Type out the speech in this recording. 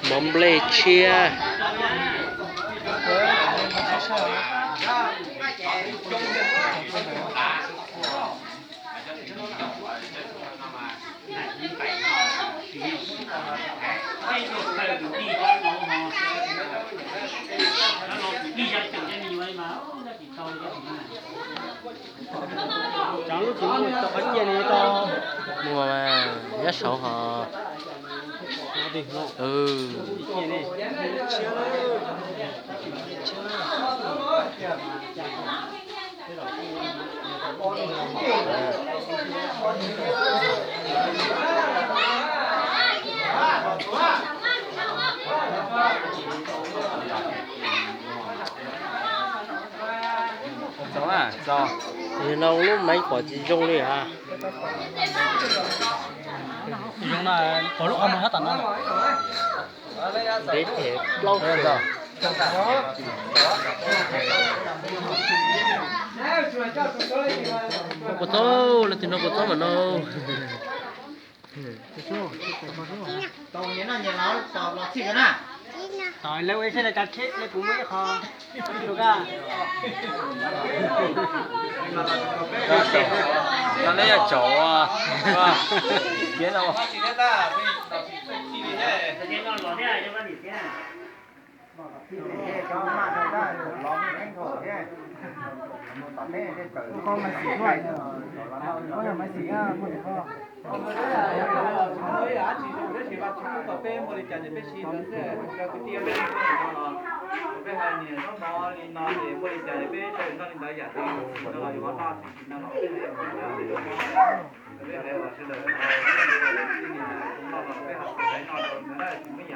Mov nplej tshiab. Muaj mas, nyob saud hos. Yog no lub maiv pom tsis zoo li as. Zoo na, pom lub qhov muag sab tom no. Ntev them plaub. Noj kua txob, leej twg noj kua txob mas noj. Neb yog tsaus, peb hais niam noj mov li no ces muaj li cas ces peb sawv daws noj li ntawd, yam twg tsis no los yuav noj, tsis no los peb hais, peb hais sawv daws noj, peb hais sawv daws noj rau ntawd na, tsis muaj yam.